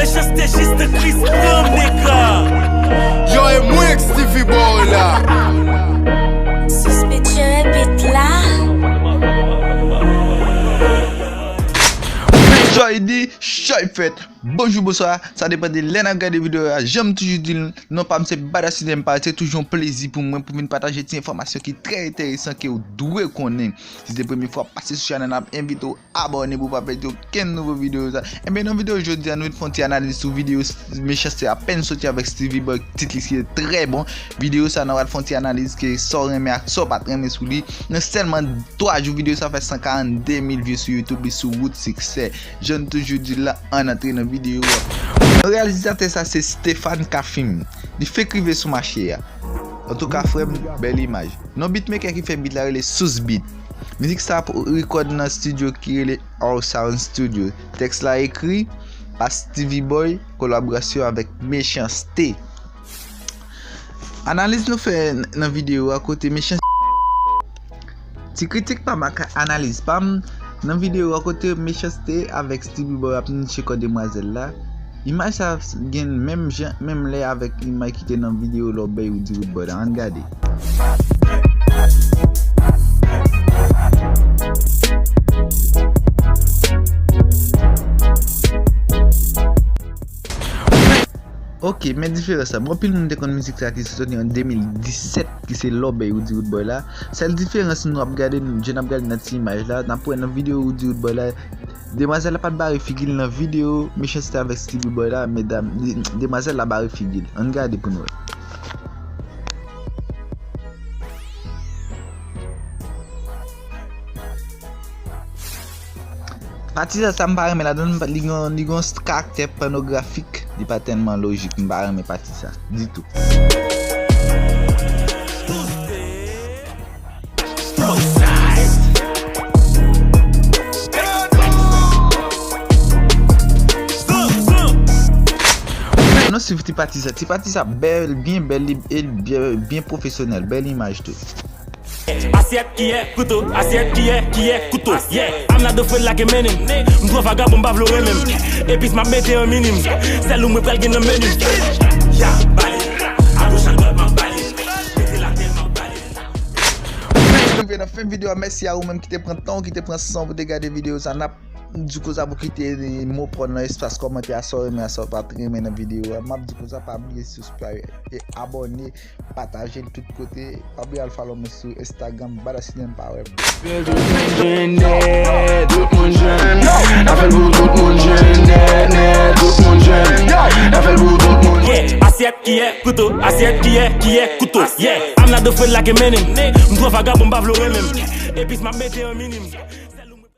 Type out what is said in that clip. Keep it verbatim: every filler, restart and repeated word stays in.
Mechanste jis nan Kris pran nèg la. Yo, e mwen k Stevie Boy la. Suspect Cherry Beat la. Choy di, choy fèt. Bonjou, bonswa. Sa depann de lè n ap gade videyo a. Jan m toujou di l, non pa m se Badass Idem Parèt. Se toujou yon plezi pou mwen pou vin pataje ti enfòmasyon ki trè enteresan ke w dwe konnen. Si se premye fwa w pase sou chanèl la, m ap envite w abòne pou w pa pèdi okenn nouvo videyo sa. Enben, nan videyo jodi a, nou vin fè yon ti analiz sou videyo s-, Mechanste apèn soti avèk Stevie Boy, tit li se Trè Bon. Videyo sa, nou pral fè yon ti analiz ke sa w renmen ak sa w pa t renmen sou li. Nan sèlman twa jou, videyo sa fè san karannde mil vye sou YouTube, li sou wout siksè. Jan n toujou di l la, ann antre nan videyo a. Non reyalizatè sa se Stéphane Kafim. Li fenk rive sou mache a. Antouka, frè m, bèl imaj. Non beatmaker ki fè beat la rele Sous Beat. Mizik sa ap rekòd nan estidyo ki rele All Sound Studio. Tèks la ekri pa Stevie Boy, kolaborasyon avèk Mechanste. Analiz nou fè n-, nan videyo a kote Mechanste. Ti kritik pa m ak analiz pa m nan videyo a kote Mechanste avèk Stevie Boy ap niche kò demwazèl la. Imaj sa gen menm jan, menm lè avèk imaj ki te nan videyo Lòbèy Roody Roodboy la. Ann gade. Ok, men diferans la. Bon, anpil moun te konn mizik sa ki soti an de mil disèt, ki se Lòbèy Roody Roodboy la. Sèl diferans nou ap gade, nou, jan n ap gade nan ti imaj la, n ap wè nan videyo Roody Roodboy la, demwazèl la pa t bare figi l nan videyo Mechanste avèk Stevie Boy la, medam, de-, demwazèl la bare figi l. Ann gade pou n wè. Pati sa, sa m pa renmen ladan l, li gen, li gen yon karaktè pònografik, li pa tèlman lojik, m pa renmen pati sa ditou. Non, swiv ti pati sa. Ti pati sa bèl, byen bèl, li, e li byen, byen pwofesyonèl, bèl imaj tou. Asyèt, kiyè, kouto, asyèt, kiyè, kiyè, kouto. Yeah, I'm not the friend like Eminem. M twò vagabon, m pa vle w renmen m. Epis m ap mete an minim. Sèl ou mwen pral gen nan meni m. Ya, bale. Agoch adwat m ap bale. Mete l atè m ap bale. Rive nan fen videyo a, mèsi a ou menm ki te pran tan w, ki te pran san w pou te gade videyo sa. N ap di konsa pou kite mo pa w nan espas kòmantè a, sa w renmen a, sa w pa t renmen nan videyo a. M ap di konsa, pa bliye subscribe e abòne. Pataje l tout kote. Pa bliye al follow mwen sou Instagram, Badass Idem Parèt. Tout moun jwenn nèt, tout moun jwenn. N ap fè l pou tout moun jwenn nèt, nèt, tout moun jwenn. N ap fè l pou tout moun. Yeah, asyèt, kiyè, kouto, asyèt, kiyè, kiyè, kouto. Yeah, I'm not the friend like Eminem. M twò vagabon, m pa vle w renmen m. Epis m ap mete an minim.